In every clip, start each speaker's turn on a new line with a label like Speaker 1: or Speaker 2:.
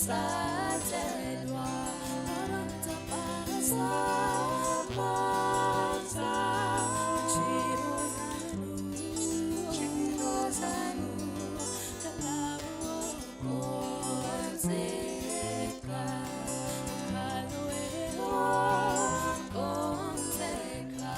Speaker 1: Posachedwa Padza Ntchito zanu Konzeka Konzeka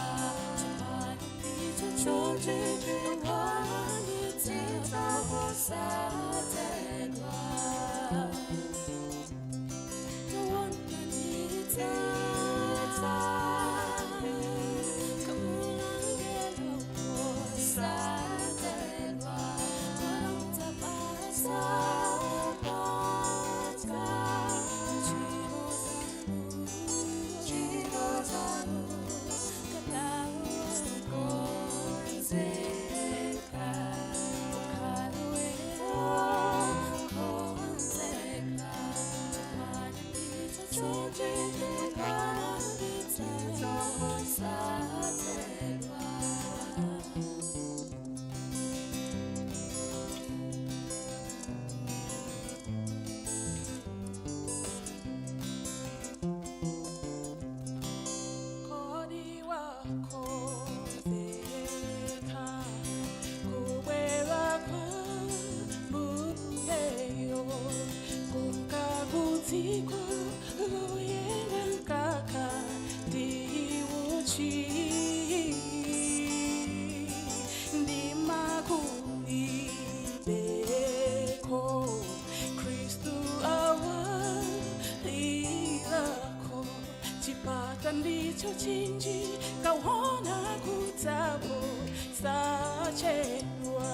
Speaker 1: Posachedwa.
Speaker 2: Kodi wakonzeka kubwera kwa Mbuyeyo kunkakudziko luyenda mkaka ndiuchi ndimakulibeko Kristu awalilako chipata ndicho chinji kaona kutsapo sachedwa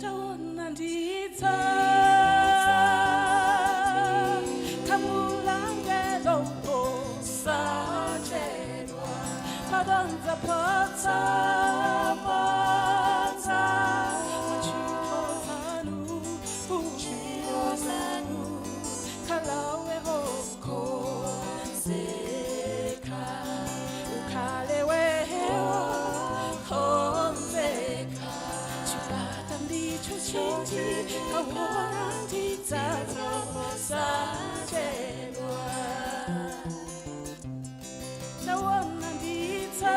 Speaker 2: taona nditsa kamulangelopo sachedwa padanza patsa patsa machito zanu uchito zanu kalawe hokonzeka ukhalewe konzeka chipata ndicho chinji kaona ndidzazo sachedwa Tawana nditsa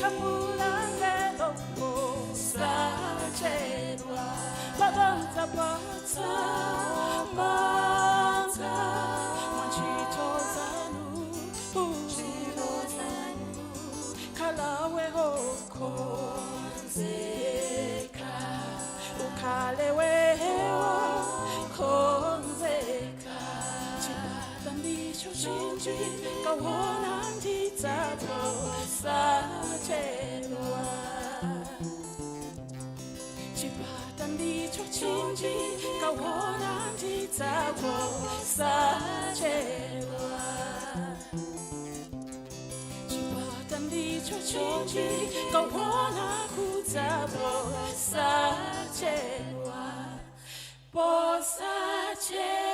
Speaker 2: kamulangelo sachedwa padanza patsa manza machito zanu uchito zanu kalawe hokonzeka ukhalewe konzeka chipata ndicho chinji kaona ndidzapo sachedwa chipata ndicho chinji kaona ndidzapo sachedwa chipata ndicho chinji kaona kudzapo sachedwa posachedwa.